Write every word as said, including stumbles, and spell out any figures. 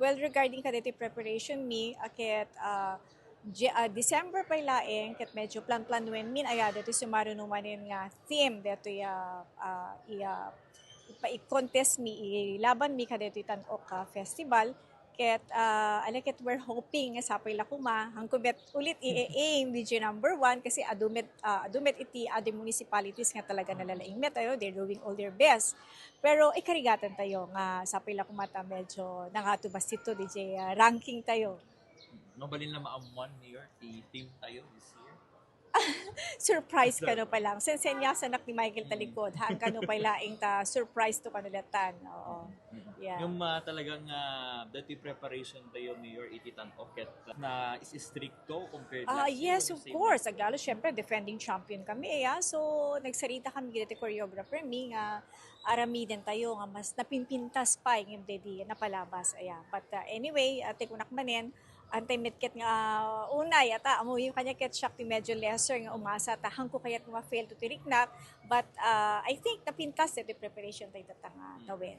Well, regarding kadaytoy preparation mi, a ket, ah, Je-, ah, December pay laeng, ket medyo plan-planuen min aya daytoy sumaruno manen nga theme daytoy, ah, ah, i-, ah, ipa-, i-contest mi, ilaban mi kadaytoy Tan-ok, ah, Festival. Ket, ah, ala ket we're hoping nga sapay la koma, hangko met ulit i-aim D J number one kasi adu met, ah, adu met iti other municipalities nga talaga nalalaing met, ayo, they're doing all their best. Pero ikarigatan tayo nga sapay la koma ta medyo nangatubas dito, D J, ah, ranking tayo. Mabalin la maammuan, Mayor, ti theme tayo this year? Surprise kano pa lang. Sensenyasanak ni Michael Talikod. Haan kano pay laeng ta surprise to kano latan. Oo. Mm. Yeah. Yung, ah, talagang, ah, dati preparation tayo, Mayor, iti Tan-ok ket na is stricto compared Ah, last year, yes, ano, of same course. Aglalo, syempre, defending champion kami, eh, ah. So, nagsarita kami dati choreographer mi nga aramiden tayo nga mas napimpintas pa yung M D D napalabas, aya. But, ah, anyway, ah, tikunak manen, antay met ket nga, ah, unay, ata, amuyo kanya ket siak ti medyo lesser nga umasa, ta hangko kayat nga ma-fail to tiriknak, but, ah, I think napintas dati preparation tayo tatanga tawen.